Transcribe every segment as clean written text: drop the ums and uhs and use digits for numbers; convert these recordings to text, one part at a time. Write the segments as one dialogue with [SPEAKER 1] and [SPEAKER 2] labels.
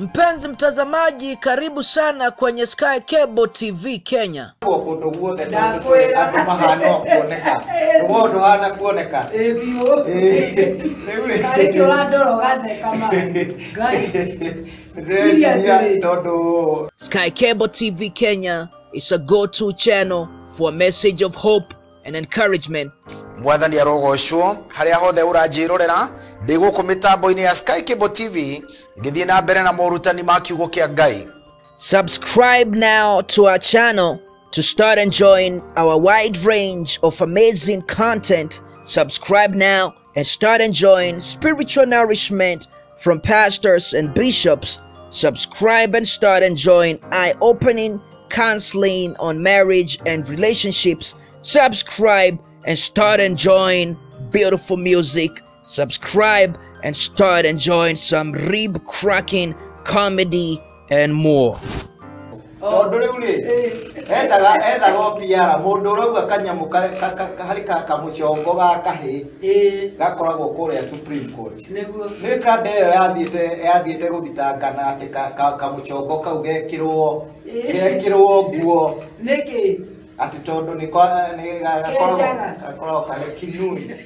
[SPEAKER 1] Mpenzi mtazamaji, karibu sana kwenye Sky Cable TV Kenya.
[SPEAKER 2] Kundu guothe andu mahana kuoneka ndu hana kuoneka
[SPEAKER 1] Sky Cable TV Kenya is a go-to channel for a message of hope and encouragement.
[SPEAKER 2] Mwathani arogocwo haria hothe uranjirorera ndi guku mitambo-ini ya Sky Cable TV ngithie na mbere na morutani ma kiugo kia Ngai.
[SPEAKER 1] Subscribe now to our channel to start enjoying our wide range of amazing content. Subscribe now and start enjoying spiritual nourishment from pastors and bishops. Subscribe and start enjoying eye-opening counseling on marriage and relationships. Subscribe and start enjoying beautiful music. Subscribe and start enjoying some rib-cracking comedy and more.
[SPEAKER 2] Tondu riu ri ethaga opiara mundu urauga kanyamu hari kamucongo ga kahi gakoragwo kuria Supreme Court ni kande iyo yathiite guthitangana ati kamucongo kau gekirwo nguo
[SPEAKER 3] niki
[SPEAKER 2] ati tondu ni gakoragwo kari kinui.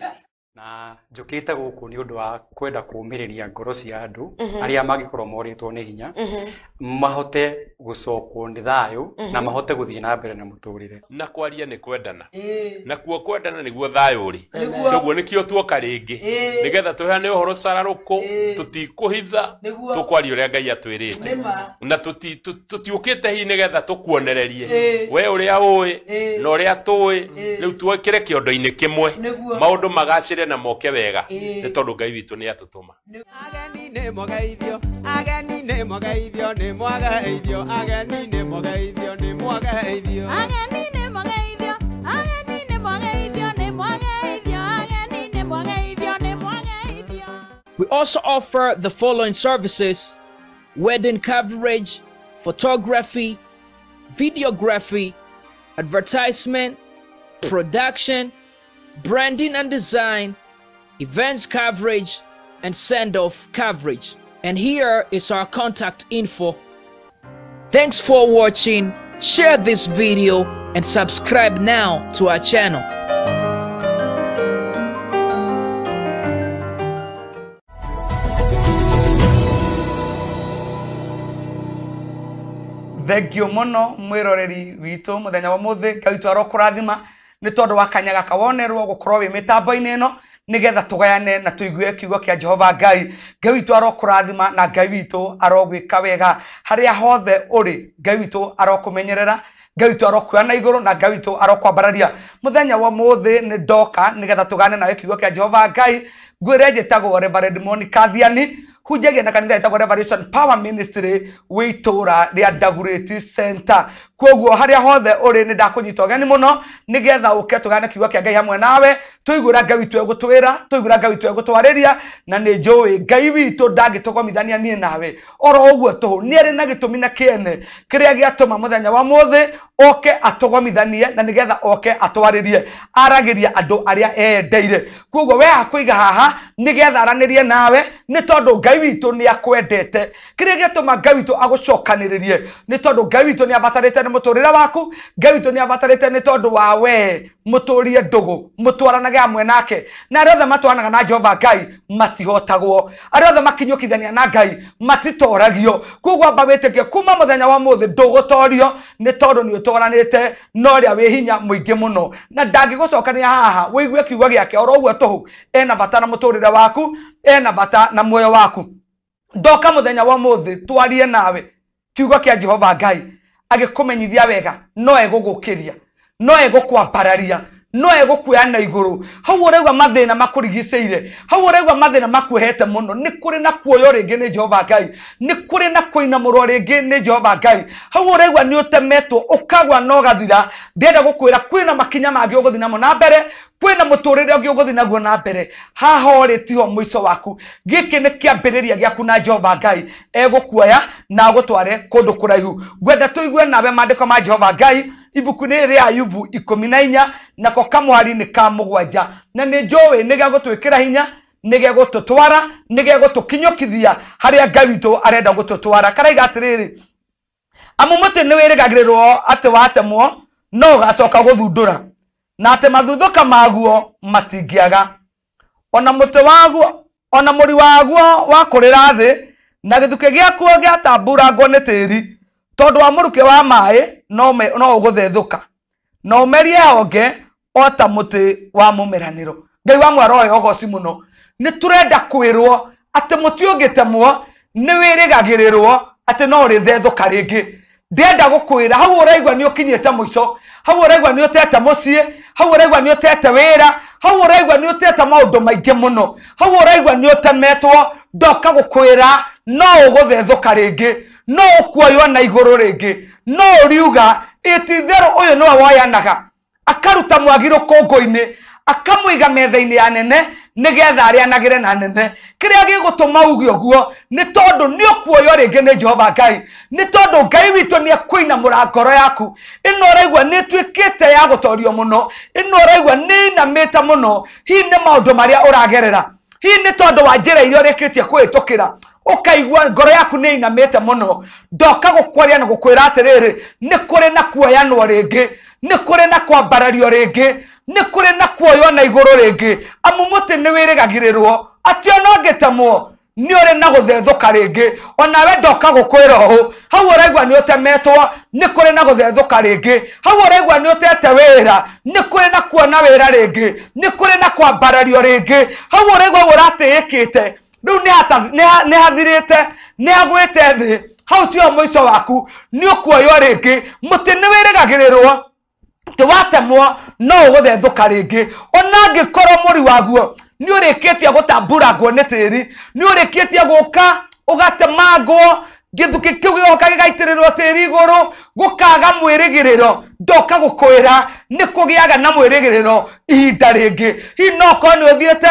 [SPEAKER 4] Na njũkĩte gũkũ nĩ ũndũ wa kwenda kũũmĩrĩria ngoro cia andũ arĩa mangĩkorwo morĩtwo nĩ hinya mahote gũcokwo nĩ thayũ na mahote gũthiĩ na mbere na mũtũrĩre.
[SPEAKER 5] Na kwaria nĩ kwendana na kuo kwendana nĩguo thayũ ũrĩ, koguo nĩkĩo tuoka rĩngĩ nĩgetha tũheane ũhoro cararũkũ, tũtikũhitha, tũkwaria ũrĩa Ngai atwĩrĩte na tũtiũkĩte hihi nĩgetha tũkuonererie we ũrĩa ũĩ na ũrĩa tũĩ. Rĩu twĩkĩre kĩondo-inĩ kĩmwe maũndũ magacĩre na moke wega nĩ tondũ Ngai witũ nĩ atũtũma.
[SPEAKER 6] Ageni nĩ mwageithio, ageni nĩ mwageithio, nĩ mwageithio, ageni nĩ mwageithio, nĩ mwageithio,
[SPEAKER 7] ageni nĩ mwageithio, ageni nĩ mwageithio, nĩ mwageithio, ageni nĩ mwageithio, nĩ mwageithio.
[SPEAKER 1] We also offer the following services: wedding coverage, photography, videography, advertisement, production, branding and design, events coverage, and send-off coverage. And here is our contact info. Thanks for watching. Share this video and subscribe now to our channel.
[SPEAKER 6] Thank you muno mwiroreri witu muthenya wa muthi. Ngai witũ arokũrathima nĩ tondũ wa kanya gaka wonerwo gũkorwo wĩ mĩtambo-inĩ ĩno nĩgetha tũgayane na tũigue kiugo kĩa Jehova Ngai. Ngai witũ arokũrathima na Ngai witũ arogwĩka wega harĩa hothe ũrĩ. Ngai witũ arokũmenyerera, Ngai witũ arokuoya na igũrũ na Ngai witũ arokwambararia. Mũthenya wa mũthĩ nĩ ndoka nĩgetha tũgane nawe kiugo kĩa Jehova Ngai. Ngwĩre njĩtagwo Reverend Monica Thiani, hunjagia na kanitha ĩtagwo Revelation Power Ministry wĩ itũũra rĩa Dagoretti Center. Koguo harĩa hothe ũrĩ nĩ ndakũnyita ũgeni mũno nĩgetha ũke tũgane kiugo kĩa Ngai hamwe nawe, tũigũra Ngai witũ egũtwĩra, tũigũra Ngai witũ egũtwarĩria, na nĩ njũĩ Ngai witũ ndangĩtũgomithania niĩ nawe oro ũguo tũhũ. Nĩ arĩ na gĩtũmi na kĩene kĩrĩa gĩatũma mũthenya wa mũthĩ oke atũgomithanie na nĩgetha oke atwarĩrie, aragĩria andũ arĩa endeire. Koguo we akũiga haha nĩgetha aranĩrie nawe nĩ tondũ Ngai witũ nĩ akwendete. Kĩrĩa gĩatũma Ngai witũ agũcokanĩrĩrie nĩ tondũ Ngai witũ nĩ abatarĩte nĩ mũtũrĩre waku. Ngai witũ nĩ abatarĩte nĩ tondũ wa we mũtũrie ndũgũ, mũtwaranage hamwe nake. Na arĩa othe matwaranaga na Jehova Ngai matihotagwo, arĩa othe makinyũkithania na Ngai matitoragio. Koguo amba wĩtĩkie kuma mũthenya wa mũthĩ ndũgũtorio nĩ tondũ nĩ ũtwaranĩte na ũrĩa wĩ hinya mũingĩ mũno, na ndangĩgũcokania haha wĩigue kiugo gĩake oro ũguo tũhũ. Ena bata na mũtũrĩre waku, ena bata na muoyo waku. Ndoka mũthenya wa mũthĩ twarie nawe kiugo kĩa Jehova Ngai agĩkũmenyithia wega no egũgũkĩria, no egũkwambararia, no egũkuoya na igũrũ. Hau ũraigua mathĩna makũrigicĩire, hau ũraigua mathĩna makuohete mũno, nĩ kũrĩ na kuoywo rĩngĩ nĩ Jehova Ngai, nĩ kũrĩ na kũinamũrwo rĩngĩ nĩ Jehova Ngai. Hau ũraigua nĩ ũtemetwo ũkagwa na ũgathira, ndĩrenda gũkwĩra kwĩna makinya mangĩ ũgũthiĩ namo na mbere, kwĩna mũtũrĩre ũngĩ ũgũthiĩ naguo na mbere. Haha ũrĩ tiho mũico waku, gĩkĩ nĩ kĩambĩrĩria gĩaku na Jehova Ngai egũkuoya na agũtware kũndũ kũraihu. Ngwenda tũigue nawe maandĩko ma Jehova Ngai ibuku-inĩ rĩa Ayubu 14 nako kamwari nĩ ka 7, na nĩ njũĩ nĩ gĩagũtwĩkĩra hinya, nĩ gegũtũtwara, nĩ gegũtũkinyũkithia harĩa Ngai witũ arenda gũtũtwara. Karaiga atĩrĩrĩ, amu mũtĩ nĩ wĩrĩgagĩrĩrwo atĩ watemwo no ũgacoka gũthundũra, na atĩ mathuthuka maguo matingĩaga. Ona mũtĩ waguo, ona mũri waguo wakũrĩra thĩ, na gĩthukĩ gĩakuo gĩatamburangwo nĩ tĩri, tondũ wa mũrukĩ wa maĩ no ũgũthethũka, na ũmerie honge o ta mũtĩ wa mũmeranĩro. Ngai wa mwaroe ũgoci mũno. Nĩ tũrenda kwĩrwo atĩ mũtĩ ũngĩtemwo nĩ wĩrĩgagĩrĩrwo atĩ no ũrĩthethũka rĩngĩ. Ndĩrenda gũkwĩra hau ũraigua nĩ ũkinyĩte mũico, hau ũraigua nĩ ũtete mũciĩ, hau ũraigua nĩ ũtete wĩra, hau ũraigua nĩ ũtete maũndũ maingĩ mũno, hau ũraigua nĩ ũtemetwo, ndoka gũkwĩra no ũgũthethũka rĩngĩ, no ũkuoywo na igũrũ rĩngĩ, no ũriuga ĩtitherũ ũyũ nĩwe woyanaga akaruta mwagi rũkũngũ-inĩ akamũiga metha-inĩ ya nene nĩgetha arĩanagĩre na nene. Kĩrĩa gĩgũtũma uge ũguo nĩ tondũ nĩ ũkuoywo rĩngĩ nĩ Jehova Ngai, nĩ tondũ Ngai witũ nĩ ekũinamũra ngoro yaku. Ĩno ũraigua nĩ ĩtuĩkĩte ya gũtorio mũno, ĩno ũraigua nĩ ĩinamĩte mũno, hihi nĩ maũndũ marĩa ũragerera, hihi nĩ tondũ wa njĩra iria ũrĩkĩtie kũhĩtũkĩra, ũkaigua ngoro yaku nĩ ĩinamĩte mũno. Ndoka gũkwaria na gũkwĩra atĩrĩrĩ, nĩ kũrĩ na kuoyanwo rĩngĩ, nĩ kũrĩ na kwambarario rĩngĩ, nĩ kũrĩ na kuoywo na igũrũ rĩngĩ. Amu mũtĩ nĩ wĩrĩgagĩrĩrwo atĩ ona ũngĩtemwo nĩ ũrĩ na gũthethũka rĩngĩ. Onawe ndoka gũkwĩra ũũ, hau ũraigua nĩ ũtemetwo, nĩ kũrĩ na gũthethũka rĩngĩ. Hau ũraigua nĩ ũtete wĩra, nĩ kũrĩ na kuona wĩra rĩngĩ, nĩ kũrĩ na kwambarario rĩngĩ. Hau ũraigua ũratĩĩkĩte, rĩu nĩ hathirĩte, nĩ hagwĩte thĩ, hau tiho mũico waku, nĩ ũkuoywo rĩngĩ. Mũtĩ nĩ wĩrĩgagĩrĩrwo atĩ watemwo no ũgũthethũka rĩngĩ. Ona angĩkorwo mũri waguo nĩ ũrĩkĩtie gũtamburangwo nĩ tĩri, nĩ ũrĩkĩtie gũka ũgatemangwo, gĩthukĩ kĩu gĩgoka gĩgaitĩrĩrwo tĩri igũrũ, gũkaga mwĩrĩgĩrĩro, ndoka gũkwĩra nĩ kũgĩaga na mwĩrĩgĩrĩro ihinda rĩngĩ. Hihi no ũkorwo nĩ ũthiĩte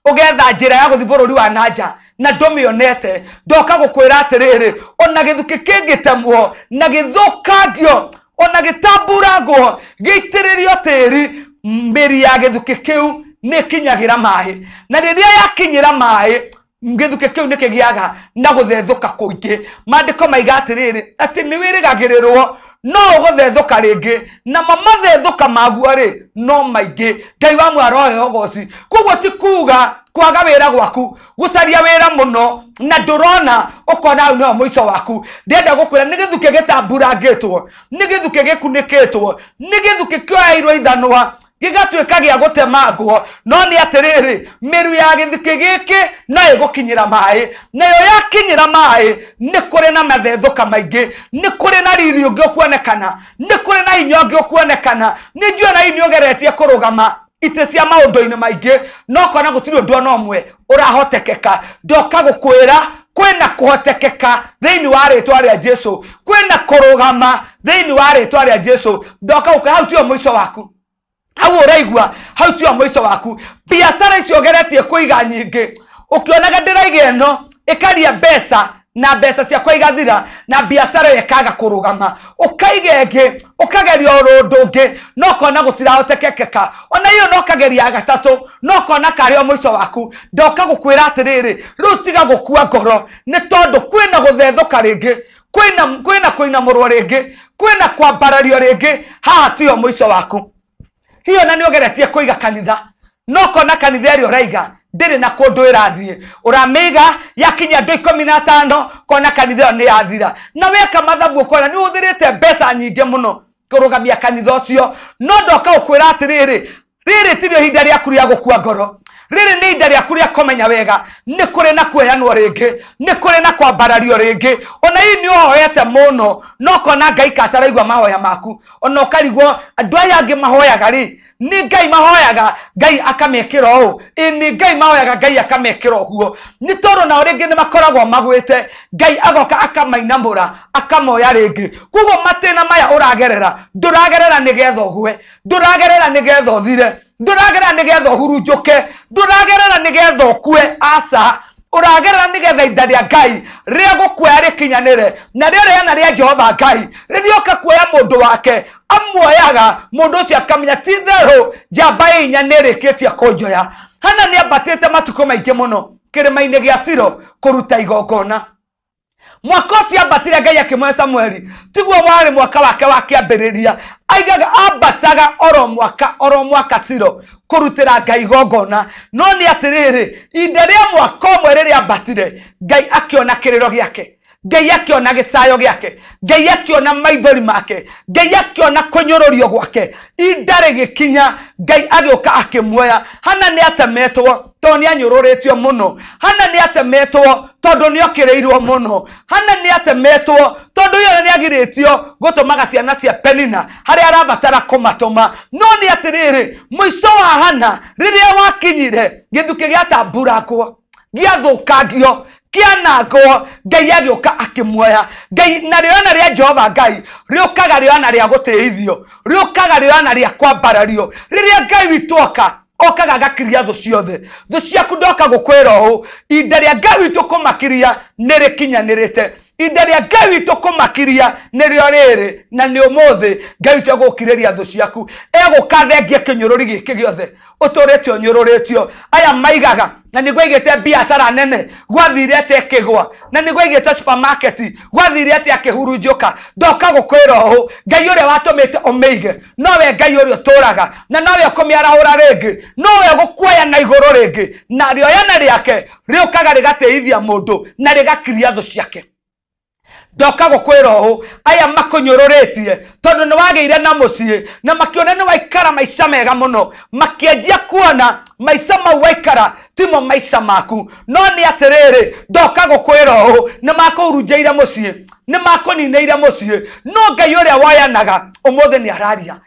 [SPEAKER 6] ũgetha njĩra ya gũthiĩ bũrũri wa nanja na ndũmĩonete, ndoka gũkwĩra atĩrĩrĩ, ona gĩthukĩ kĩngĩtemwo na gĩthũkangio, ona gĩtamburangwo gĩitĩrĩrio tĩri, mĩri ya gĩthukĩ kĩu nĩ ĩkinyagĩra maĩ, na rĩrĩa yakinyĩra maĩ gĩthukĩ kĩu nĩ kĩgĩaga na gũthethũka kũingĩ. Maandĩko maiga atĩrĩrĩ, atĩ nĩ wĩrĩgagĩrĩrwo no ũgũthethũka rĩngĩ, na mathethũka maguo rĩ no maingĩ. Ngai wa mwarohe ũgoci. Koguo ti kuga kwaga wĩra gwaku, gũcaria wĩra mũno na ndũrona, ũkona hau nĩho mũico waku. Ndĩrenda gũkwĩra nĩ gĩthukĩ gĩtamburangĩtwo, nĩ gĩthukĩ gĩkunĩkĩtwo, nĩ gĩthukĩ kĩoeirwo ithanwa gĩgatuĩka gĩa gũtemangwo, no nĩ atĩrĩrĩ, mĩru ya gĩthukĩ gĩkĩ no ĩgũkinyĩra maĩ, nayo yakinyĩra maĩ nĩ kũrĩ na mathethũka maingĩ, nĩ kũrĩ na riri ũngĩ ũkuonekana, nĩ kũrĩ na hinya ũngĩ ũkuonekana. Nĩ njũĩ na hihi nĩ ũgeretie kũrũgama itĩ cia maũndũ-inĩ maingĩ, no ũkona gũtirĩ ũndũ ona ũmwe ũrahotekeka. Ndoka gũkwĩra kwĩna kũhotekeka thĩinĩ wa rĩtwa rĩa Jesũ, kwĩna kũrũgama thĩinĩ wa rĩtwa rĩa Jesũ. Ndoka gũkwĩra hau tiho mũico waku, hau ũraigua hau tiho mũico waku. Biacara icio ũgeretie kũiga nyingĩ, ũkĩonaga ndĩraiga ĩno ĩkaria mbeca na mbeca ciakwa igathira, na biacara ĩyo ĩkaga kũrũgama, ũkaiga ĩngĩ, ũkageria ũndũ ũngĩ, no ũkona gũtirahotekekeka. Ona iyo no ũkageria gatatũ, no ũkona karĩ o mũico waku. Ndoka gũkwĩra atĩrĩrĩ, rĩu tiga gũkua ngoro, nĩ tondũ kwĩna gũthethũka rĩngĩ, kwĩna kũinamũrwo rĩngĩ, kwĩna kwambarario rĩngĩ, haha tiho mũico waku. Hiyo na nĩ ũgeretie kũiga kanitha, no ũkona kanitha ĩrĩa ũraiga ndĩrĩ na kũndũ ĩrathiĩ, ũramĩiga yakinya andũ 15, kona kanitha ĩyo nĩ yathira, na weka mathabu ũkona nĩ ũhũthĩrĩte mbeca nyingĩ mũno kũrũgamia kanitha ũcio. No ndoka gũkwĩra atĩrĩrĩ, rĩrĩ tirĩo ihinda rĩaku rĩa gũkua ngoro, rĩrĩ nĩ ihinda rĩaku rĩa kũmenya wega nĩ kũrĩ na kuoyanwo rĩngĩ, nĩ kũrĩ na kwambarario rĩngĩ. Ona hihi nĩ ũhoete mũno, no ũkona Ngai kataraigua mahoya maku, ona ũkarigwo andũ aya angĩ mahoyaga rĩ, nĩ Ngai mahoyaga Ngai akamekĩra ũũ, ĩ nĩ Ngai mahoyaga Ngai akamekĩra ũguo. Nĩ tondũ nao rĩngĩ nĩ makoragwo magwĩte, Ngai agoka akamainamũra akamoya rĩngĩ. Koguo matĩna maya ũragerera, ndũragerera nĩgetha ũgwe, ndũragerera nĩgetha ũthire, ndũragerera nĩgetha ũhurunjũke, ndũragerera nĩgetha ũkue, aca. Ũragerera nĩgetha ihinda rĩa Ngai rĩa gũkuoya rĩkinyanĩre, na rĩo rĩana rĩa Jehova Ngai rĩrĩoka kuoya mũndũ wake, amuoyaga mũndũ ũcio akamenya ti itherũ njamba ĩ hinya nĩ ĩrĩkĩtie kũnjoya. Hana nĩ ambatĩte matukũ maingĩ mũno kĩrĩma-inĩ gĩa Silo kũruta igongona. Mwaka ũcio ambatire Ngai akĩmũhe Samueli tiguo warĩ mwaka wake wa kĩambĩrĩria. Aigaga ambataga oro mwaka Silo kũrutĩra Ngai igongona. No nĩ atĩrĩrĩ, ihinda rĩa mwaka ũmwe rĩrĩa ambatire, Ngai akĩona kĩrĩro gĩake, Ngai akĩona gĩcayo gĩake, Ngai akĩona maithori make, Ngai akĩona kũnyũrũrio gwake. Ihinda rĩgĩkinya Ngai agĩũka akĩmuoya. Hana nĩ atemetwo tondũ nĩ anyũrũrĩtio mũno. Hana nĩ atemetwo tondũ nĩ okĩrĩirwo mũno. Hana nĩ atemetwo tondũ yo nĩ agirĩtio gũtũmaga ciana cia Penina harĩa arabatara kũmatũma. No nĩ atĩrĩrĩ, mũico wa Hana rĩrĩa wakinyire, gĩthukĩ gĩatamburangwo, gĩathũkangio, kĩanangwo, Ngai agĩũka akĩmuoya. Ngai na rĩoyana rĩa Jehova Ngai rĩũkaga rĩoyana rĩa gũtĩithio, rĩũkaga rĩoyana rĩa kwambarario. Rĩrĩa Ngai witũ oka, okaga agakiria thũ ciothe. Thũ ciaku ndoka gũkwĩra ũũ, ihinda rĩa Ngai witũ kũmakiria nĩ rĩkinyanĩrĩte. Ihinda rĩa Ngai witũ kũmakiria nĩrĩo rĩrĩ, na nĩ ũmũthĩ Ngai witũ egũkirĩria thũ ciaku. Egũka thengie kĩnyũrũri gĩkĩ gĩothe ũtũrĩte ũnyũrũrĩtio. Aya maigaga na nĩguo aigĩte biacara nene, gwathire atĩa ĩkĩgwa, na nĩguo aigĩte supermarket, gwathire atĩa akĩhurunjũka. Ndoka gũkwĩra ũũ, Ngai ũrĩa watũmĩte ũmĩige nowe Ngai ũrĩa ũtũraga, na nowe ũkũmĩarahũra rĩngĩ, nowe ũgũkuoya na igũrũ rĩngĩ, na rĩoyana rĩake rĩũkaga rĩgatĩithia mũndũ na rĩgakiria thũ ciake. Ndoka gũkwĩra ũũ, aya makũnyũrũrĩtie tondũ nĩ wagĩire na mũciĩ na makĩona nĩ waikara maica mega mũno, makĩanjia kuona maica mau waikara timo maica maku. No nĩ atĩrĩrĩ, ndoka gũkwĩra ũũ, nĩ makũhurunjĩire mũciĩ, nĩ makũninĩire mũciĩ, no Ngai ũrĩa woyanaga ũmũthĩ nĩ araria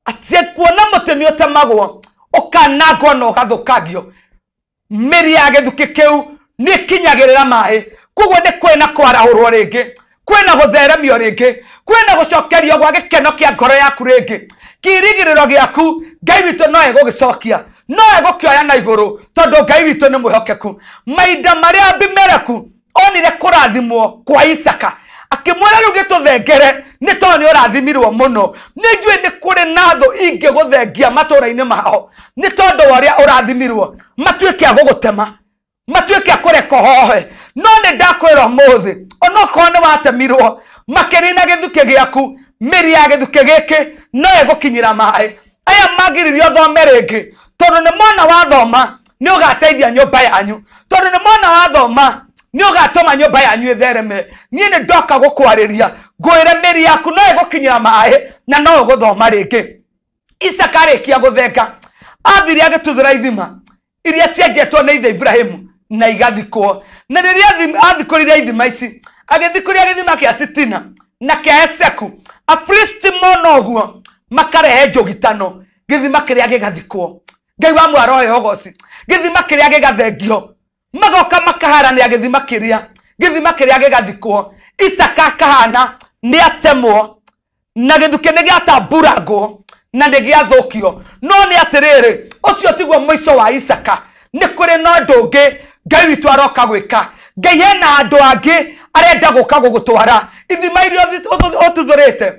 [SPEAKER 6] atĩ kuona mũtĩ nĩ ũtemagwo, ũkanangwo na ũgathũkangio, mĩri ya gĩthukĩ kĩu nĩ ĩkinyagĩrĩra maĩ. Koguo nĩ kwĩna kwarahũrwo rĩngĩ, kwĩna gũtheremio rĩngĩ, kwĩna gũcokerio gwa gĩkeno kĩa ngoro yaku rĩngĩ. Kĩĩrĩgĩrĩro gĩaku Ngai witũ no egũgĩcokia, no egũkĩoya na igũrũ, tondũ Ngai witũ nĩ mwĩhokeku. Mahinda marĩa Abimeleku onire kũrathimwo kwa Isaka, akĩmwĩra rĩu gĩtũthengere nĩ tondũ nĩ ũrathimirwo mũno. Nĩ njũĩ nĩ kũrĩ na thũ ingĩgũthengia matũũra-inĩ mao nĩ tondũ wa ũrĩa ũrathimirwo, matuĩke a gũgũtema, matuĩke a kũreka ũhohe. No nĩ ndakwĩra ũmũthĩ, onokorwo nĩ watemirwo makĩnina gĩthukĩ gĩaku, mĩri ya gĩthukĩ gĩkĩ no ĩgũkinyĩra maĩ. Aya magiririo ũthome rĩngĩ, tondũ nĩ mwana wathoma nĩ ũgateithia nyũmba yanyu, tondũ nĩ mwana wathoma nĩ ũgatũma nyũmba yanyu ĩthereme. Niĩ nĩ ndoka gũkwarĩria ngwĩre mĩri yaku no ĩgũkinyĩra maĩ na no ũgũthoma rĩngĩ. Isaka arĩkia gũthenga, athire agĩtuthũra ithima iria cienjetwo nĩ ithe Ibrahimu na igathikwo. Na rĩrĩa athikũrire ithima ici, agĩthikũria gĩthima kĩa Sitina na kĩa Eseku, Afilisti mona ũguo makarehe njũgitano, gĩthima kĩrĩa gĩgathikwo. Ngai wa mwaro ũgoci, gĩthima kĩrĩa gĩgathengio, magoka makaharanĩra gĩthima kĩrĩa, gĩthima kĩrĩa gĩgathikwo. Isaka akahana nĩ atemwo na gĩthukĩ nĩ gĩatamburangwo na nĩ gĩathũkio. No nĩ atĩrĩrĩ, ũcio tiguo mũico wa Isaka. Nĩ kũrĩ na ũndũ ũngĩ Ngai witũ aroka gwĩka. Ngai hena andũ angĩ arenda gũka gũgũtwara ithima iria ũtuthũrĩte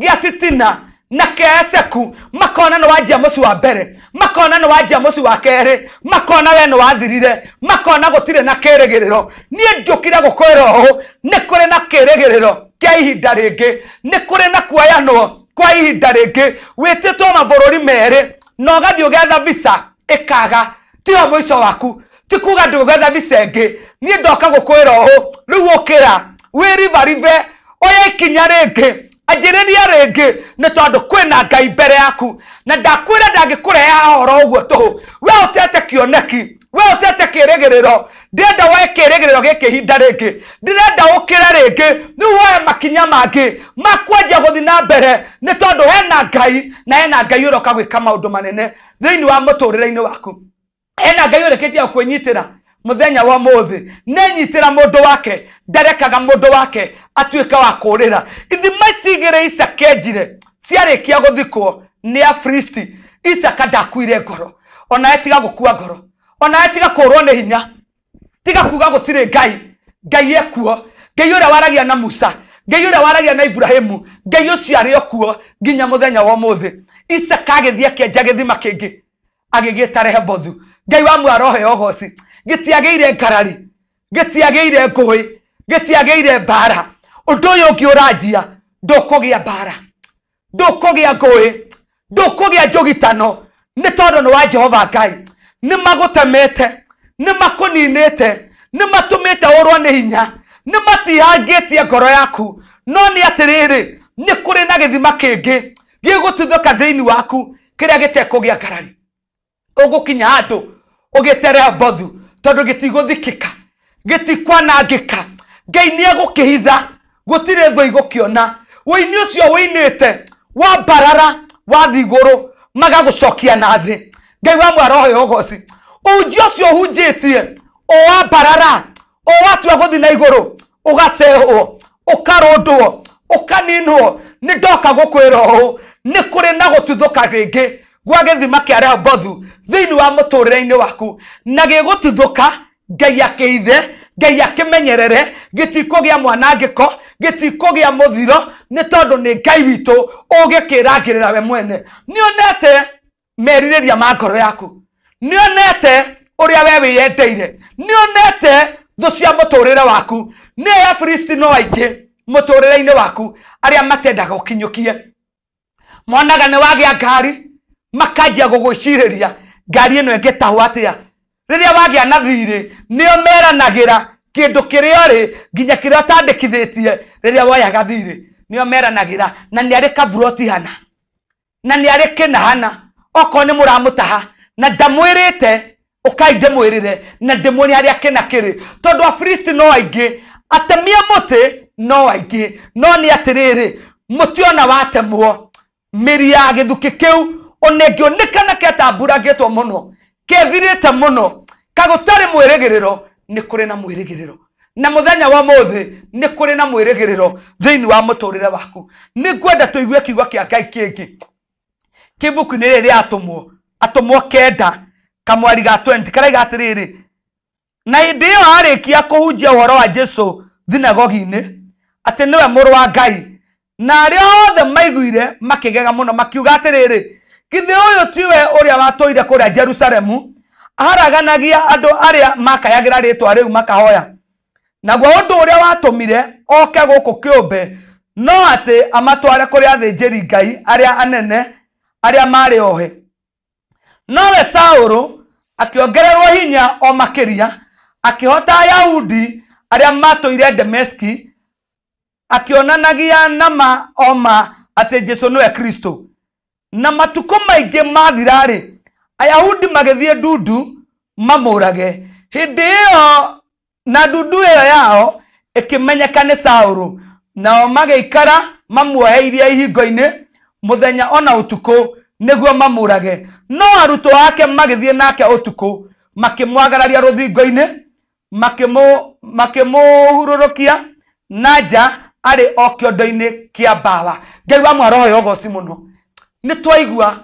[SPEAKER 6] gĩa Sitina na kĩa Eseku, makona nĩ wanjia mũciĩ wa mbere, makona nĩ wanjia mũciĩ wa kerĩ, makona we nĩ wathirire, makona gũtirĩ na kĩrĩgĩrĩro. Niĩ njũkire gũkwĩra ũũ, nĩ kũrĩ na kĩrĩgĩrĩro kĩa ihinda rĩngĩ, nĩ kũrĩ na kuoyanwo kwa ihinda rĩngĩ. Wĩtĩtwo mabũrũri merĩ na ũgathiĩ ũgetha visa ĩkaga, tiho mũico waku, ti kuga ndũgetha visa ĩngĩ. Niĩ ndoka gũkwĩra ũũ, rĩu ũkĩra wĩribaribe, oya ikinya rĩngĩ, anjĩrĩria rĩngĩ, nĩ tondũ kwĩna Ngai mbere yaku. Na ndakwĩra ndangĩkũrehe haha oro ũguo tũhũ. We ũtete kĩoneki, we ũtete kĩrĩgĩrĩro, ndĩrenda woe kĩrĩgĩrĩro gĩkĩ ihinda rĩngĩ, ndĩrenda ũkĩre rĩngĩ, rĩu woe makinya mangĩ ma kwanjia gũthiĩ na mbere, nĩ tondũ hena Ngai, na hena Ngai ũroka gwĩka maũndũ manene thĩinĩ wa mũtũrĩre-inĩ waku. Hena Ngai ũrĩkĩtie kwĩnyitĩra mũthenya wa ũmũthĩ, nĩnyitĩra mũndũ wake, ndarekaga mũndũ wake atuĩke wa kũrĩra. Ithima ici igĩrĩ Isaka enjire ciarĩkia gũthikwo nĩ Afilisti, Isaka ndakuire ngoro, onawe tiga gũkua ngoro, onawe tiga kũrwo nĩ hinya, tiga kuga gũtirĩ Ngai. Ngai ekuo, Ngai ũrĩa waragia na Musa, Ngai ũrĩa waragia na Ibrahimu, Ngai ũcio arĩ o kuo nginya mũthenya wa ũmũthĩ. Isaka agĩthiĩ akĩenja gĩthima kĩngĩ agĩgĩta Rehobothu. Ngai wa muarohe ogoci gĩtiagĩire ngarari, gĩtiagĩire ngũĩ, gĩtiagĩire mbara. Ũndũ ũyũ ũngĩ ũranjia ndũkũgĩa mbara, ndũkũgĩa ngũĩ, ndũkũgĩa njũgitano, nĩ tondũ nĩ wa Jehova Ngai. Nĩ magũtemete, nĩ makũninĩte, nĩ matũmĩte ũrwo nĩ hinya, nĩ matihangĩtie ngoro yaku. No nĩ atĩrĩrĩ, nĩ kũrĩ na gĩthima kĩngĩ gĩgũtuthũka thĩinĩ waku kĩrĩa gĩtekũgĩa ngarari. Ũgũkinya handũ ũgĩte Rehobothu tondũ gĩtigũthikĩka, gĩtikwanangĩka. Ngai nĩ egũkĩhitha, gũtirĩ thũ igũkĩona. Wũini ũcio wũinĩte wa mbarara wathiĩ igũrũ magagũcokia na thĩ. Ngai wa mwaroho ũgoci. Ũhunjia ũcio ũhunjĩtie o wa mbarara, o watua gũthiĩ na igũrũ ũgacehwo, ũkarũndwo, ũkaninwo. Nĩ ndoka gũkwĩra ũũ, nĩ kũrĩ na gũtuthũka rĩngĩ gwa gĩthima kĩa Rehobothu thĩinĩ wa mũtũrĩre-inĩ waku, na gĩgũtuthũka Ngai akĩithe, Ngai akĩmenyerere, gĩtikũgĩa mwanangĩko, gĩtikũgĩa mũthiro, nĩ tondũ nĩ Ngai witũ ũgĩkĩrangĩrĩra we mwene. Nĩonete merirĩria ma ngoro yaku, nĩonete ũrĩa we wĩyendeire, nĩonete thũ cia mũtũrĩre waku. Nĩ Afilisti no aingĩ mũtũrĩre-inĩ waku arĩa matendaga ũkinyũkie. Monaga nĩ wagĩa ngari, makanjia gũgwĩcirĩria ngari ĩno ĩngĩtahwo atĩa. Rĩrĩa wagĩa na thirĩ, nĩo meranagĩra kĩndũ kĩrĩa ũrĩ nginya kĩrĩa ũtandĩkithĩtie. Rĩrĩa woyaga thirĩ, nĩo meranagĩra na nĩ arĩ kaburoti hana, na nĩ arĩ kĩna hana, okorwo nĩ mũramũtaha na ndamwĩrĩte, ũkai ndĩmwĩrĩre na ndĩmuonie harĩa kĩna kĩrĩ, tondũ Afilisti no aingĩ, atemi a mũtĩ no aingĩ. No nĩ atĩrĩrĩ, mũtĩ ona watemwo, mĩri ya gĩthukĩ kĩu ona ĩngĩonekana ketamburangĩtwo mũno, kethirĩte mũno, kagũtarĩ mwĩrĩgĩrĩro, nĩ kũrĩ na mwĩrĩgĩrĩro. Na mũthenya wa ũmũthĩ nĩ kũrĩ na mwĩrĩgĩrĩro thĩinĩ wa mũtũrĩre waku. Nĩ ngwenda tũigue kiugo kĩa Ngai kĩngĩ kĩbuku-inĩ rĩrĩ rĩa Atũmwo, Atũmwo 9 kamwari ga 20 karaiga atĩrĩrĩ, na hĩndĩ ĩyo arĩkia kũhunjia ũhoro wa Jesũ thinagogi-inĩ atĩ nĩwe mũrũ wa Ngai, na arĩa othe maiguire makĩgega mũno makiuga atĩrĩrĩ, githĩ ũyũ tiwe ũrĩa watũire kũrĩa Jerusalemu aharaganagia andũ arĩa makayagĩra rĩtwa rĩu makahoya? Naguo ũndũ ũrĩa watũmire oke gũkũ kĩũmbe no atĩ amatware kũrĩ athĩnjĩri Ngai arĩa anene arĩa marĩ ohe. Nowe Saũlũ akĩongererwo hinya o makĩria, akĩhota Ayahudi arĩa matũire Dameski, akĩonanagia nama o ma atĩ Jesũ nĩwe Kristo. Na matukũ maingĩ mathira-rĩ, Ayahudi magĩthiĩ ndundu mamũrage. Hĩndĩ ĩyo na ndundu ĩyo yao ĩkĩmenyeka nĩ Saũlũ, nao magĩikara mamuoheirie ihingo-inĩ mũthenya ona ũtukũ nĩguo mamũrage. No arutwo ake magĩthiĩ nake ũtukũ, makĩmwagararia rũthingo-inĩ, makĩmũhurũrũkia na nja arĩ o kĩondo-inĩ kĩa mbawa. Ngai wa mwaroho yogoci mũno. Nĩ twaigua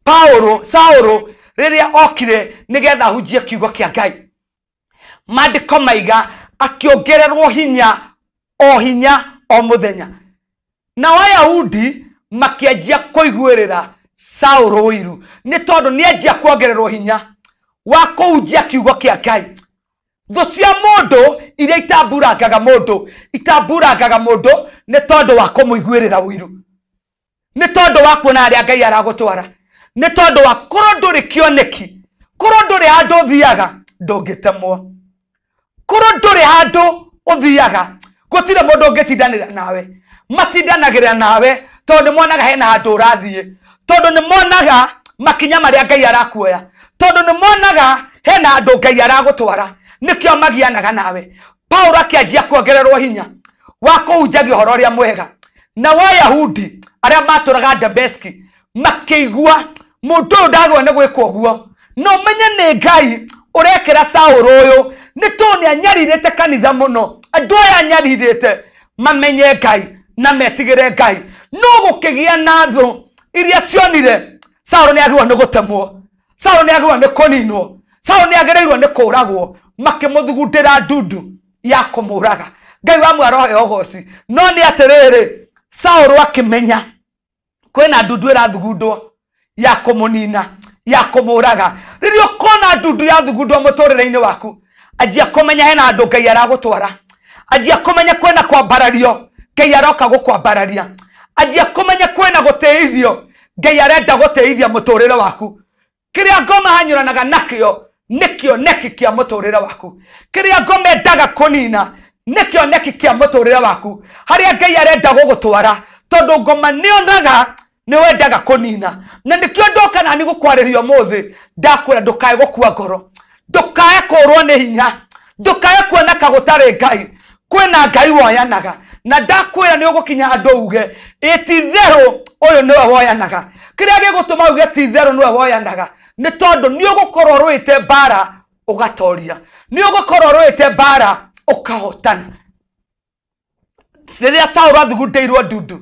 [SPEAKER 6] Paulo, Saũlũ rĩrĩa okire nĩgetha ahunjie kiugo kĩa Ngai, maandĩko maiga akĩongererwo hinya o hinya o mũthenya. Nao Ayahudi makĩanjia kũiguĩrĩra Saũlũ ũiru, nĩ tondũ nĩanjia kuongererwo hinya wa kũhunjia kiugo kĩa Ngai. Thũ cia mũndũ iria itamburangaga mũndũ, itamburangaga mũndũ nĩ tondũ wa kũmũiguĩrĩra ũiru, nĩ tondũ wa kuona harĩa Ngai aragũtwara, nĩ tondũ wa korwo ndũrĩ kĩoneki, korwo ndũrĩ handũ ũthiaga ndũngĩtemwo, korwo ndũrĩ handũ ũthiaga gũtirĩ mũndũ ũngĩtindanĩra nawe. Matindanagĩrĩra nawe tondũ nĩ monaga hena handũ ũrathiĩ, tondũ nĩ monaga makinya marĩa Ngai arakuoya, tondũ nĩ monaga hena handũ Ngai aragũtwara, nĩkĩo magianaga nawe. Paulo akĩanjia kuongererwo hinya wa kũhunjagia ũhoro ũrĩa mwega, na Wayahudi arĩa matũraga Dameski makĩigua mũndũ ũyũ ndagĩrĩirwo nĩ gwĩka ũguo. No menye nĩ Ngai ũrekĩra Saũlũ ũyũ, nĩ tondũ nĩ anyarirĩte kanitha mũno. Andũ aya anyarirĩte mamenye Ngai na metigĩre Ngai. No gũkĩgĩa na thũ iria cionire Saũlũ nĩ agĩrĩirwo nĩ gũtemwo, Saũlũ nĩ agĩrĩirwo nĩ kũninwo, Saũlũ nĩ agĩrĩirwo nĩ kũũragwo, makĩmũthugundĩra ndundu ya kũmũraga. Ngai wa mwaroho yogoci. No nĩ atĩrĩrĩ, Saũlũ akĩmenya kwĩna ndundu ĩrathugundwo ya kũmũnina, ya kũmũraga. Rĩrĩa ũkona Wona ndundu ya thugundwo mũtũrĩre-inĩ waku, anjia kũmenya hena andũ Ngai aragũtwara, anjia kũmenya kwĩna kwambarario Ngai aroka gũkwambararia, anjia kũmenya kwĩna gũtĩithio Ngai arenda gũtĩithia mũtũrĩre waku. Kĩrĩa ngoma hanyũranaga nakĩo nĩ kĩoneki kĩa mũtũrĩre waku, kĩrĩa ngoma endaga kũnina nĩ kĩoneki kĩa mũtũrĩre waku, harĩa Ngai arenda gũgũtwara, tondũ ngoma nĩonaga nĩ wendaga kũnina. Na nĩkĩo ndoka nani gũkwarĩria ũmũthĩ, ndakwĩra ndũkae gũkua ngoro, ndũkae kũrwo nĩ hinya, ndũkae kuona ka gũtarĩ Ngai. Kwĩna Ngai woyanaga, na ndakwĩra nĩ ũgũkinya handũ uge ĩ ti itherũ ũyũ nĩwe woyanaga. Kĩrĩa gĩgũtũma uge ti itherũ nĩwe woyanaga nĩ tondũ nĩ ũgũkorwo ũrũĩte mbara ũgatoria, nĩ ũgũkorwo ũrũĩte mbara ũkahotana. Rĩrĩa Saũlũ athugundĩirwo ndundu,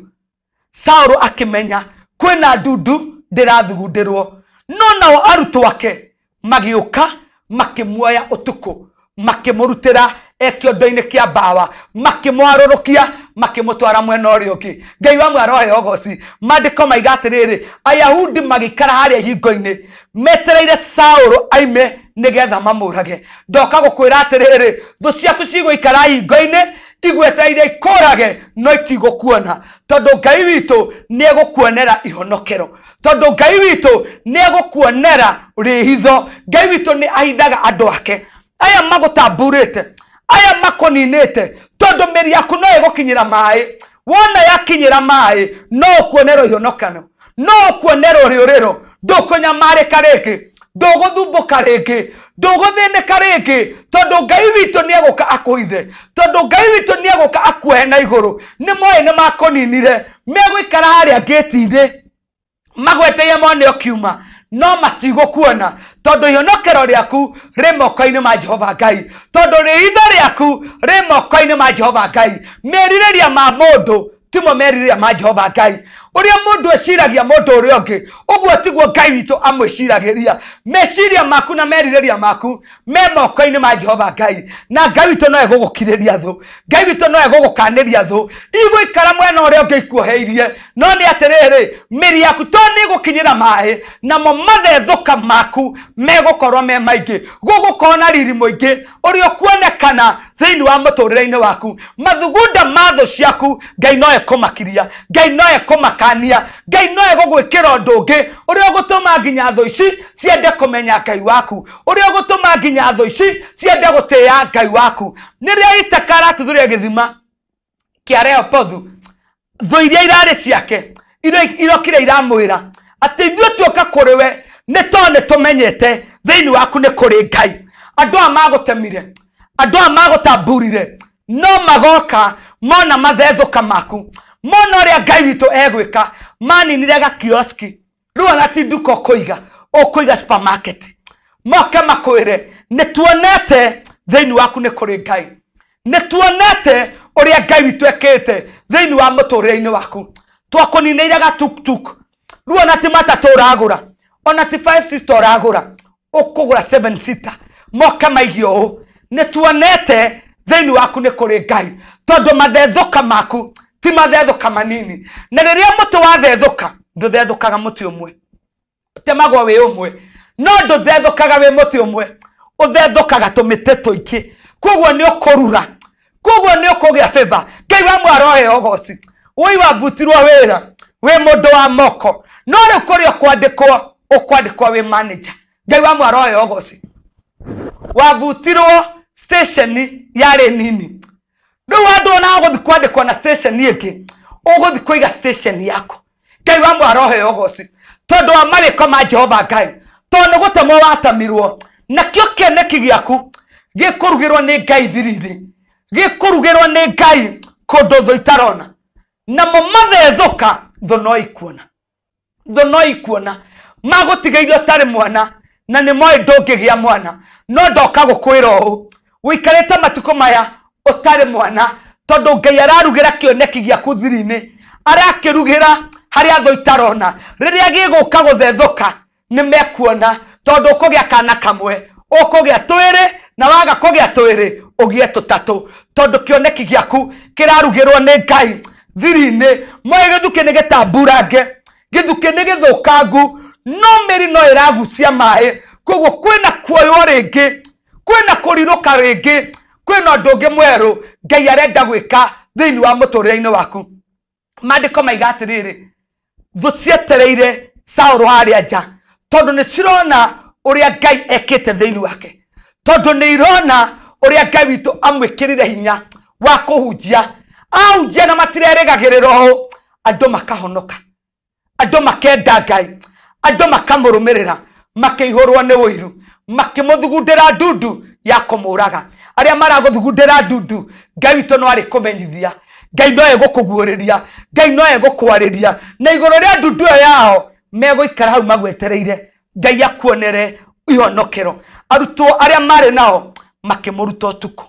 [SPEAKER 6] Saũlũ akĩmenya kwĩna ndundu ndĩrathugundĩrwo, no nao arutwo ake magĩũka makĩmuoya ũtukũ, makĩmũrutĩra e kĩondo-inĩ kĩa mbawa, makĩmwarũrũkia, makĩmũtwara mwena ũrĩa ũngĩ. Ngai wa mwe aroheo ũgoci. Maandĩko maiga atĩrĩrĩ, Ayahudi magĩikara harĩa ihingo-inĩ metereire Saũlũ aime nĩgetha mamũrage. Ndoka gũkwĩra atĩrĩrĩ, thũ ciaku cigũikara ihingo-inĩ igwetereire ikũrage, no itigũkuona, tondũ Ngai witũ nĩegũkuonera ihonokero, tondũ Ngai witũ nĩegũkuonera rĩhitho. Ngai witũ nĩ ahithaga andũ ake aya magũtamburĩte, aya makũninĩte, tondũ mĩri yaku no ĩgũkinyĩra maĩ. Wona yakinyĩra maĩ no ũkuonerwo ihonokano, no ũkuonerwo rĩũrĩro, ndũkũnyamarĩka rĩngĩ, ndũgũthumbũka rĩngĩ, ndũgũthĩnĩka rĩngĩ, tondũ Ngai witũ nĩegũka akũhithe, tondũ Ngai witũ nĩegũka akuohe na igũrũ. Nĩ moĩ nĩ makũninire, megũikara harĩa ngĩti-inĩ magweteire mone ũkiuma, no matigũkuona, tondũ ihonokero rĩaku rĩ moko-inĩ ma Jehova Ngai, tondũ rĩitho rĩaku rĩ moko-inĩ ma Jehova Ngai. Merirĩria ma mũndũ timo merirĩria ma Jehova Ngai. Ũrĩa mũndũ eciragia mũndũ ũrĩa ũngĩ, ũguo tiguo Ngai witũ amwĩciragĩria. Meciria maku na merirĩria maku me moko-inĩ ma Jehova Ngai, na Ngai witũ no egũgũkirĩria thũ, Ngai witũ no egũgũkanĩria thũ, igũikara mwena ũrĩa ũngĩ ikuoheirie. No nĩ atĩrĩrĩ, mĩri yaku to nĩ ĩgũkinyĩra maĩ, namo mathethũka maku megũkorwo me maingĩ, gũgũkorwo na riri mũingĩ ũrĩa ũkuonekana thĩinĩ wa mũtũrĩre-inĩ waku. Mathugunda ma thũ ciaku Ngai no ekũmakiria, Ngai no ekũmakania, Ngai no egũgwĩkĩra ũndũ ũngĩ ũrĩa ũgũtũma nginya thũ ici ciende kũmenya Ngai waku, ũrĩa ũgũtũma nginya thũ ici ciende gũtĩĩa Ngai waku. Rĩrĩa Isaka aratuthũrire gĩthima kĩa Rehobothu, thũ iria irarĩ ciake irokire iramwĩra atĩ ithuĩ tuoka kũrĩ we nĩ tondũ nĩ tũmenyete thĩinĩ waku nĩ kũrĩ Ngai. Andũ aya magũtemire, andũ aya magũtamburire, no magoka mona mathethũka maku, mona ũrĩa Ngai witũ egwĩka. Maninire gakioski, rĩu ona ti nduka ũkũiga, ũkũiga supermarket. Moke makwĩre nĩ tuonete thĩinĩ waku nĩ kũrĩ Ngai, nĩ tuonete ũrĩa Ngai witũ ekĩte thĩinĩ wa mũtũrĩre-inĩ waku. Twakũninĩire gatuktuk, rĩu ona ti matatũ ũragũra, ona ti 5 seater ũragũra, ũkũgũra 7 seater. Moke maige ũũ, nĩ tuonete thĩinĩ waku nĩ kũrĩ Ngai, tondũ mathethũka maku ti mathethũka manini. Na rĩrĩa mũtĩ wathethũka, ndũthethũkaga mũtĩ ũmwe, ũtemagwo wĩ ũmwe, no ndũthethũkaga wĩ mũtĩ ũmwe, ũthethũkaga tũmĩtĩ tũingĩ. Koguo nĩ ũkũrura, koguo nĩ ũkũgĩa favor. Ngai wa mwe aroheo ũgoci. Woi wabutirwo wĩra wĩ mũndũ wa moko, no rĩu kũrĩa ũkwandĩkwo, ũkwandĩkwo wĩ manager. Ngai wa mwe aroheo ũgoci. Wabutirwo station yarĩ nini, rĩu andũ ona ũgũthiĩ kwandĩkwo na station ĩngĩ, ũgũthiĩ kũiga station yaku. Ngai wa mwe aroheo ũgoci, tondũ wa marĩko ma Jehova Ngai, tondũ nĩ gũtemwo watamirwo, nakĩo kĩoneki gĩaku gĩkũrugĩrwo nĩ Ngai thiri-inĩ, gĩkũrugĩrwo nĩ Ngai kũndũ thũ itarona, namo mathethũka thũ no ikuona, thũ no ikuona. Magũtigĩirio ũtarĩ mwana, na nĩ moĩ ndũngĩgĩa mwana, no ndoka gũkwĩra ũũ, ũikarĩte matukũ maya ũtarĩ mwana, tondũ Ngai ararugĩra kĩoneki gĩaku thiri-inĩ, arakĩrugĩra harĩa thũ itarona. Rĩrĩa gĩgũka gũthethũka nĩ mekuona, tondũ ũkũgĩa kana kamwe, ũkũgĩa twĩrĩ, na waga kũgĩa twĩrĩ ũgĩe tũtatũ, tondũ kĩoneki gĩaku kĩrarugĩrwo nĩ Ngai thiri-inĩ. Moĩ gĩthukĩ nĩ gĩtamburange, gĩthukĩ nĩ gĩthũkangu, no mĩri no ĩragucia maĩ Koguo kwina kuoywo ringi, kwina kuriruka ringi, kwina undu ungi mweru Ngai arenda gwika thiini wa muturire-ini waku. Maandiko maiga atiriri, thu cietereire Saũlũ harĩa nja tondu nĩ cirona ũrĩa Ngai ekĩte thĩinĩ wake, tondu nĩ irona ũrĩa Ngai witũ amwĩkĩrire hinya wa kũhunjia. Ahunjia na matirerĩgagĩrĩra ũũ, andũ makahonoka, andũ makenda Ngai, andũ makamũrũmĩrĩra, makĩihũrwo nĩ ũiru, makĩmũthugundĩra ndundu ya kũmũraga. Arĩa maragũthugundĩra ndundu, Ngai witũ no arĩkũmenyithia, Ngai no egũkũguũrĩria, Ngai no egũkwarĩria, na igũrũ rĩa ndundu ĩyo yao megũikara hau magwetereire Ngai akuonere ihonokero. Arutwo arĩa marĩ nao makĩmũruta ũtukũ,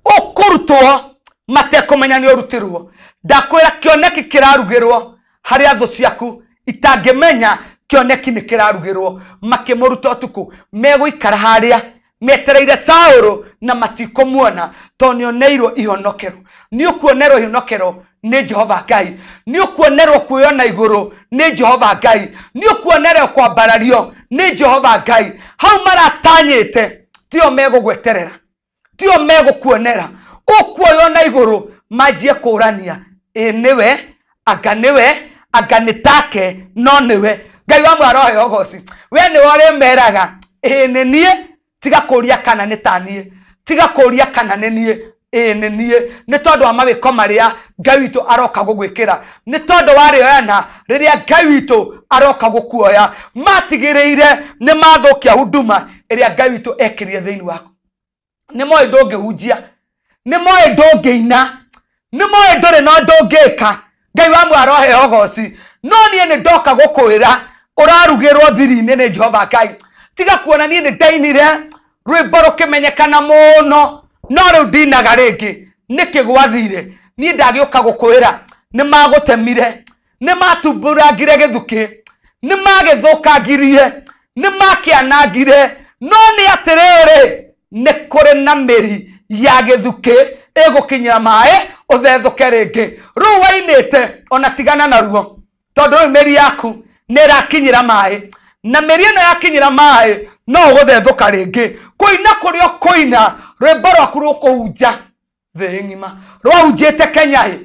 [SPEAKER 6] ũkũrutwo matekũmenya nĩ ũrutirwo. Ndakwĩra kĩoneki kĩrarugĩrwo harĩa thũ ciaku itangĩmenya kĩoneki nĩ kĩrarugĩrwo. Makĩmũruta ũtukũ, megũikara harĩa metereire Saũlũ na matikũmuona tondũ nĩoneirwo ihonokero. Nĩ ũkuonerwo ihonokero nĩ Jehova Ngai, nĩ ũkuonerwo kwĩona igũrũ nĩ Jehova Ngai, nĩ ũkuonerwo kwambarario nĩ Jehova Ngai. Hau maratanyĩte tio megũgweterera, tio megũkuonera. Ũkuoywo na igũrũ manjie kũrania, ĩ nĩwe, anga nĩwe, anga nĩ take, no nĩwe. Ngai wa mwarohe ũgoci, we nĩwe ũrĩmeraga ĩ nĩ niĩ, tiga kũria kana nĩ ta niĩ, tiga kũria kana nĩ niĩ, ĩ nĩ niĩ. Nĩ tondũ wa mawĩko marĩa Ngai witũ aroka gũgwĩkĩra, nĩ tondũ wa rĩoyana rĩrĩa Ngai witũ aroka gũkuoya. Matigĩrĩire nĩ mathũkia huduma ĩrĩa Ngai witũ ekĩrire thĩinĩ waku. Nĩ moĩ ndũngĩhunjia, nĩ moĩ ndũngĩina, nĩ moĩ ndũrĩ na ũndũ ũngĩka. Ngai wa mwarohe ũgoci. No niĩ nĩ ndoka gũkwĩra ũrarugĩrwo thiri-inĩ nĩ Jehova Ngai. Tiga kuona niĩ nĩ ndainire rwĩmbo rũkĩmenyekana mũno, no rĩu ndinaga rĩngĩ. Nĩkĩ gwathire? Niĩ ndagĩũka gũkwĩra nĩ magũtemire, nĩ matumburangire gĩthukĩ, nĩ magĩthũkangirie, nĩ makĩanangire, no nĩ atĩrĩrĩ, nĩ kũrĩ na mĩri ya gĩthukĩ ĩgũkinyĩra maĩ ũthethũke rĩngĩ. Rĩu wainĩte ona tigana naruo, tondũ rĩu mĩri yaku nĩ ĩrakinyĩra maĩ, na mĩri ĩno yakinyĩra maĩ no ũgũthethũka rĩngĩ. Kũina kũrĩa ũkũina, rwĩmbo rwaku rũkũhunja thĩ ng'ima. Rwahunjĩte Kenya ĩ,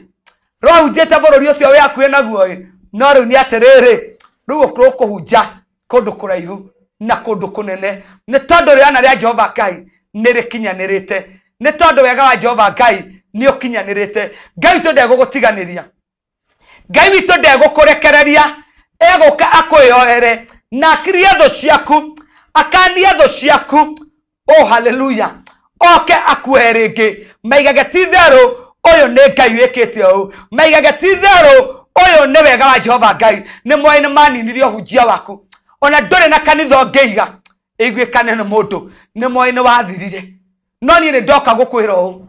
[SPEAKER 6] rwahunjĩte bũrũri ũcio wĩ hakuhĩ naguo ĩ, no rĩu nĩ atĩrĩrĩ, rĩu rũkũhunja kũndũ kũraihu na kũndũ kũnene, nĩ tondũ rĩana rĩa Jehova Ngai nĩ rĩkinyanĩrĩte, nĩ tondũ wega wa Jehova Ngai nĩ ũkinyanĩrĩte. Ngai witũ ndegũgũtiganĩria, Ngai witũ ndegũkũrekereria, egũka akwĩyoere na akirie thũ ciaku, akanie thũ ciaku. Oh haleluya, oke akuoe rĩngĩ. Maigage ti itherũ ũyũ nĩ Ngai wĩkĩte ũũ, maigage ti itherũ ũyũ nĩ wega wa Jehova Ngai. Nĩ moĩ nĩ maninirie ũhunjia waku, ona ndũrĩ na kanitha ũngĩiga ĩiguĩkane nĩ mũndũ, nĩ moĩ nĩ wathirire. No niĩ nĩ ndoka gũkwĩra ũũ,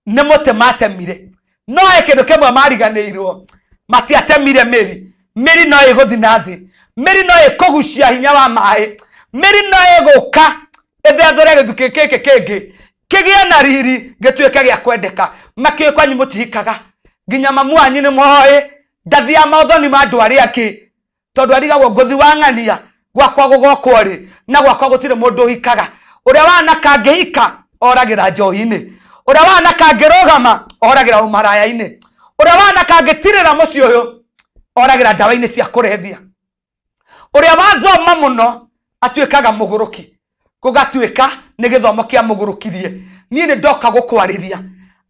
[SPEAKER 6] nĩ mũtĩ matemire, no he kĩndũ kĩmwe mariganĩirwo, matiatemire mĩri. Mĩri no ĩgũthiĩ na thĩ, mĩri no ĩkũgucia hinya wa maĩ, mĩri no ĩgũka ĩthethũre gĩthukĩ gĩkĩ kĩngĩ kĩgĩe na riri, gĩtuĩke gĩa kwendeka. Makĩũĩ kwanyu mũtihikaga, nginya mamu wanyu nĩ moĩ ndathiaga maũthoni ma andũ arĩa angĩ, tondũ arigagwo ngũthi wa ng'ania gwakwa gũgokwo rĩ, na gwakwa gũtirĩ mũndũ ũhikaga. Ũrĩa wanaka angĩhika oragĩra njohi-inĩ, ũrĩa wanaka angĩrũgama oragĩra ũmaraya-inĩ, ũrĩa wanaka angĩtirĩra mũciĩ ũyũ oragĩra ndawa-inĩ cia kũrebia, ũrĩa wathoma mũno atuĩkaga mũgũrũki, gũgatuĩka nĩ gĩthomo kĩa mũgũrũkirie. Niĩ nĩ ndoka gũkwarĩria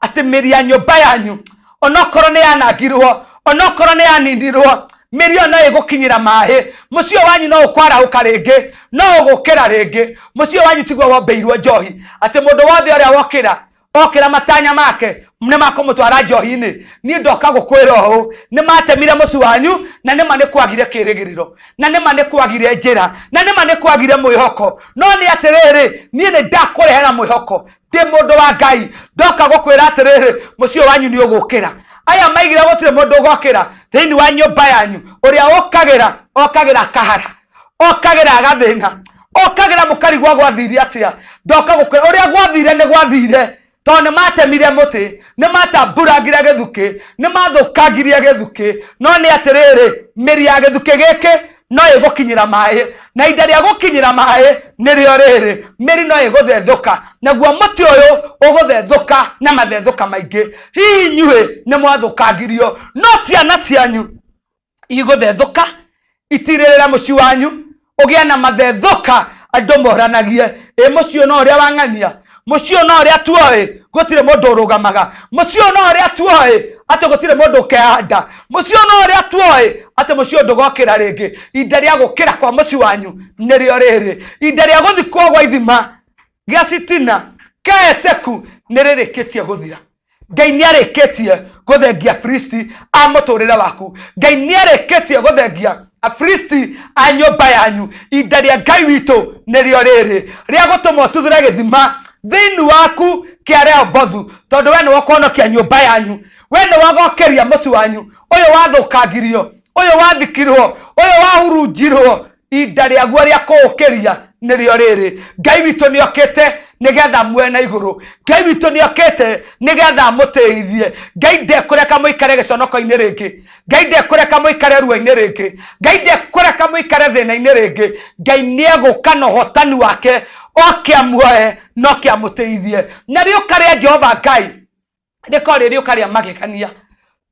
[SPEAKER 6] atĩ mĩri ya nyũmba yanyu onokorwo nĩ yanangirwo, onokorwo nĩ yaninirwo, mĩri ĩyo no ĩgũkinyĩra maĩ. Mũciĩ wanyu no ũkwarahũka rĩngĩ, no ũgũkĩra rĩngĩ. Mũciĩ wanyu tiguo wombeirwo njohi, atĩ mũndũ wothe ũrĩa wokĩra okĩra matanya make nĩ makũmũtwara njohi-inĩ. Niĩ ndoka gũkwĩra ũũ, nĩ matemire mũciĩ wanyu, na nĩma nĩ kwagire kĩrĩgĩrĩro, na nĩma nĩ kwagire njĩra, na nĩma nĩ kwagire mwĩhoko. No nĩ atĩrĩrĩ, niĩ nĩ ndakũrehera mwĩhoko, ndĩ mũndũ wa Ngai. Ndoka gũkwĩra atĩrĩrĩ, mũciĩ wanyu nĩ ũgũkĩra. Aya maigire gũtirĩ mũndũ ũgokĩra thĩinĩ wa nyũmba yanyu, ũrĩa ũkagĩra okagĩra kahara, okagĩra agathĩna, okagĩra mũkarigwo gwathire atĩa. Ndoka gũkwĩra ũrĩa gwathire nĩ gwathire, tondũ nĩ matemire mũtĩ, nĩ matamburangire gĩthukĩ, nĩ mathũkangirie gĩthukĩ. No nĩ atĩrĩrĩ, mĩri ya gĩthukĩ gĩkĩ No ĩgũkinyĩra maĩ, na ihinda rĩa gũkinyĩra maĩ nĩrĩo rĩrĩ. Mĩri no ĩgũthethũka, naguo mũtĩ ũyũ ũgũthethũka na mathethũka maingĩ. Hihi inyuĩ nĩ mwathũkangirio, no ciana cianyu igũthethũka itirĩrĩra mũciĩ wanyu ũgĩe na mathethũka andũ moranagie. Ĩ mũciĩ no ũrĩa wang'ania, mũciĩ no ũrĩa tuoĩ gũtirĩ mũndũ ũrũgamaga, mũciĩ no ũrĩa tuoĩ atĩ gũtirĩ mũndũ ũkehanda, mũciĩ no ũrĩa tuoĩ atĩ mũciĩ ndũgokĩra rĩngĩ. Ihinda rĩa gũkĩra kwa mũciĩ wanyu nĩrĩo rĩrĩ. Ihinda rĩa gũthikwo gwa ithima gĩa Sitina kĩa Eseku nĩrĩrĩkĩtie gũthira. Ngai nĩarĩkĩtie gũthengia Afilisti a mũtũrĩre waku. Ngai nĩarĩkĩtie gũthengia Afilisti a nyũmba yanyu. Ihinda rĩa Ngai witũ nĩrĩo rĩrĩ rĩa gũtũma ũtuthũre gĩthima thĩinĩ waku kĩa Rehobothu, tondũ we nĩwe ũkũhonokia nyũmba yanyu, we nĩwe ũgokĩria mũciĩ wanyu ũyũ wathũkangirio, ũyũ wathikirwo, ũyũ wahurunjirwo. Ihinda rĩaguo rĩa kũũkĩria nĩrĩo rĩrĩ. Ngai witũ nĩokĩte nĩgetha muoe na igũrũ. Ngai witũ nĩokĩte nĩgetha amũteithie. Ngai ndekũreka mũikare gĩconoko-inĩ rĩngĩ. Ngai ndekũreka mũikare ruo-inĩ rĩngĩ. Ngai ndekũreka mũikare thĩna-inĩ rĩngĩ. Ngai nĩegũka na ũhotani wake oke amuoe na oke amũteithie. Na rĩũka rĩa Jehova Ngai rĩkorwo rĩ rĩũka rĩa magegania,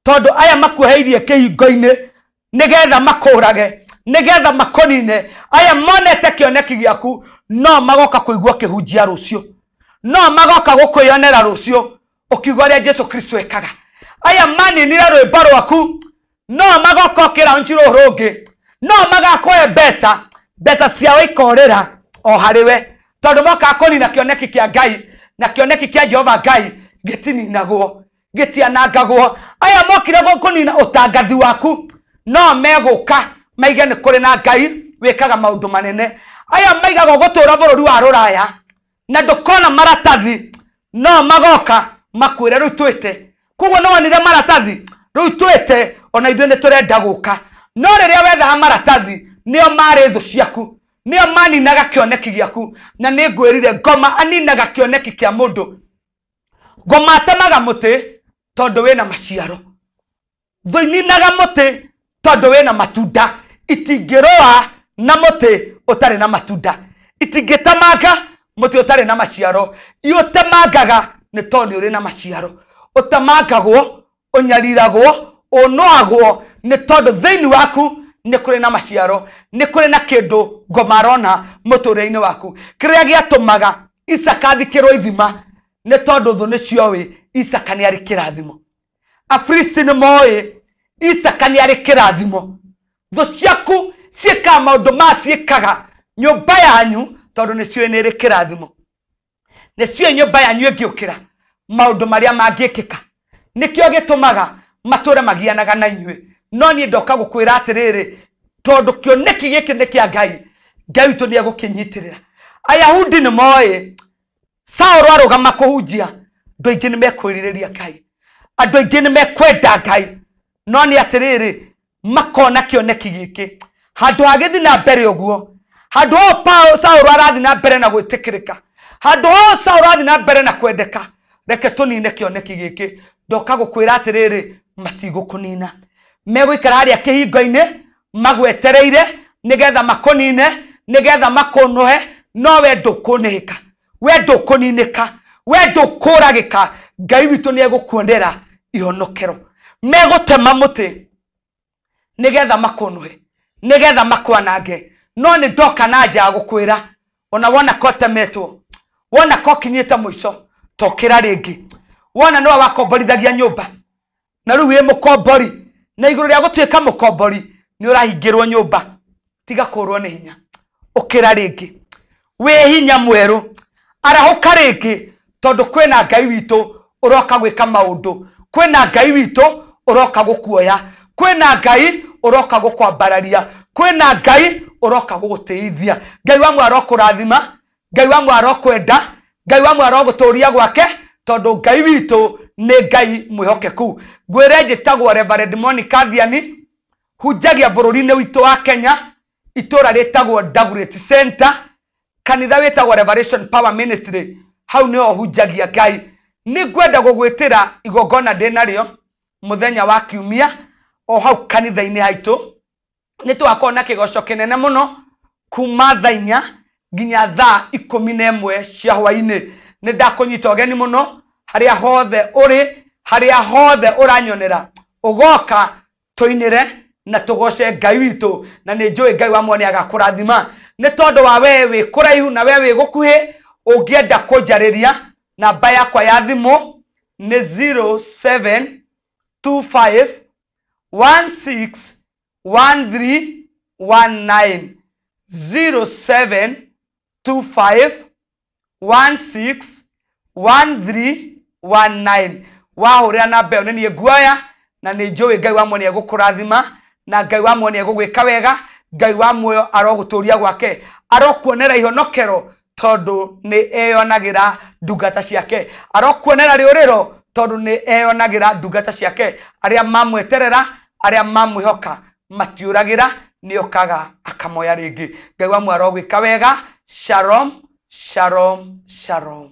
[SPEAKER 6] tondũ aya makuoheirie kĩhingo-inĩ nĩgetha makũrage, nĩgetha makũnine. Aya monete kĩoneki gĩaku no magoka kũigua kĩhunjia rũciũ, no magoka gũkwĩyonera rũciũ ũkiuga ũrĩa Jesu Kristo ekaga. Aya maninire rwĩmbo rwaku no magoka ũkĩraunchi rũrũ rũngĩ, no magakũhe mbeca, mbeca ciao ikorĩra o harĩ we, tondũ mokaga kũnina kĩoneki kĩa Ngai, na kĩoneki kĩa Jehova Ngai gĩtininagwo, gĩtianangagwo. Aya mokire kũnina ũtangathi waku no megũka maige nĩ kũrĩ na Ngai wĩkaga maũndũ manene. Aya maigaga ũgũtũra bũrũri wa rũraya na ndũkona maratathi, no magoka makwĩre rĩu twĩte. Koguo nĩ wonire maratathi, rĩu twĩte, ona ithuĩ nĩ tũrenda gũka. No rĩrĩa wethaga maratathi nĩo marĩ thũ ciaku, nĩo maninaga kĩoneki gĩaku. Na nĩ ngwĩrire ngoma aninaga kĩoneki kĩa mũndũ. Ngoma atemaga mũtĩ tondũ wĩna maciaro, thũ ininaga mũtĩ tondũ wĩna matunda. Itingĩrũa na mũtĩ ũtarĩ na matunda, itingĩtemanga mũtĩ ũtarĩ na maciaro. Iũtemangaga nĩ tondũ nĩ ũrĩ na maciaro. Ũtemangagwo, ũnyariragwo, ũnoagwo nĩ tondũ thĩinĩ waku nĩ kũrĩ na maciaro, nĩ kũrĩ na kĩndũ ngoma arona mũtũrĩre-inĩ waku. Kĩrĩa gĩatũmaga Isaka athikĩrwo ithima nĩ tondũ thũ nĩ cioĩ Isaka nĩ arĩ kĩrathimo. Afilisti nĩ moĩ Isaka nĩ arĩ kĩrathimo. Thũ ciaku ciĩkaga maũndũ ma ciĩkaga nyũmba yanyu tondũ nĩ ciũĩ nĩ ĩrĩ kĩrathimo. Nĩ ciũĩ nyũmba yanyu ĩngĩũkĩra maũndũ marĩa mangĩkĩka. Nĩkĩo gĩtũmaga matũre magianaga na inyuĩ. No niĩ ndoka gũkwĩra atĩrĩrĩ, tondũ kĩoneki gĩkĩ nĩ kĩa Ngai, Ngai witũ nĩ egũkĩnyitĩrĩra. Ayahudi nĩ moĩ Saũlũ arũgama kũhunjia, andũ aingĩ nĩ mekwĩrirĩria Ngai, andũ aingĩ nĩ mekwenda Ngai. No nĩ atĩrĩrĩ, makona kĩoneki gĩkĩ handũ ha gĩthiĩ na mbere ũguo, handũ ho Saũlũ arathiĩ na mbere na gwĩtĩkĩrĩka, handũ ho Saũlũ arathiĩ na mbere na kwendeka, reke tũnine kĩoneki gĩkĩ. Ndoka gũkwĩra atĩrĩrĩ, matigũkũnina, megũikara harĩa kĩhingo-inĩ magwetereire nĩgetha makũnine, nĩgetha makũnũhe, no we ndũkũnĩka, we ndũkũninĩka, we ndũkũragĩka. Ngai witũ nĩ egũkuonera ihonokero. Megũtema mũtĩ nĩgetha makũnũhe, nĩgetha makwanange. No nĩ ndoka na nja ya gũkwĩra, ona wona kotemetwo, wona kokinyĩte mũico, tokĩra rĩngĩ. Wona nĩwe wakomborithagia nyũmba, na rĩu wĩ mũkombori, na igũrũ rĩa gũtuĩka mũkombori nĩ ũrahingĩrwo nyũmba. Tiga kũrwo nĩ hinya, ũkĩra rĩngĩ, wĩ hinya mwerũ, arahũka rĩngĩ, tondũ kwĩna Ngai witũ ũroka gwĩka maũndũ, kwĩna Ngai witũ ũroka gũkuoya, kwĩna Ngai ũroka gũkwambararia, kwĩna Ngai ũroka gũgũtĩithia. Ngai wa mwe arokũrathima, Ngai wa mwe arokwenda, Ngai wa mwe arogũtũria gwake, tondũ Ngai witũ nĩ Ngai mwĩhokeku. Ngwĩre njĩtagwo Reverend Monica Thiani, hunjagia bũrũri-inĩ witũ wa Kenya, itũra rĩtagwo Dagoretti Center, kanitha wĩtagwo Revelation Power Ministry, hau nĩho hunjagia Ngai. Nĩ ngwenda gũgwĩtĩra igongona ndĩ narĩo mũthenya wa kiumia o hau kanitha-inĩ haitũ. Nĩ tũgakorwo na kĩgoco kĩnene mũno kuma thaa 4 nginya thaa 11 cia hwainĩ. Nĩ ndakũnyita ũgeni mũno harĩa hothe ũrĩ, harĩa hothe ũranyonera, ũgoka tũinĩre na tũgoce Ngai witũ, na nĩ njũĩ Ngai wa muoyo nĩ agakũrathima. Nĩ tondũ wa we wĩ kũraihu na we wĩ gũkuhĩ, ũngĩenda kũnjarĩria, namba yakwa ya thimũ nĩ 0725 16 1319, 0725 16 1319. Wahũrĩra namba ĩyo nĩ niĩ nguoya, na nĩ njũĩ Ngai wa muoyo nĩ egũkũrathima, na Ngai wa muoyo nĩ egũgwĩka wega. Ngai wa muoyo arogũtũria gwake, arokuonera ihonokero tondũ nĩ eyonagĩra ndungata ciake, arokuonera rĩũrĩro tondũ nĩ eyonagĩra ndungata ciake. Arĩa mamweterera, arĩa mamwĩhoka matiũragĩra, nĩ okaga akamoya rĩngĩ. Ngai wa muoyo arogwĩka wega. Shalom, shalom, shalom.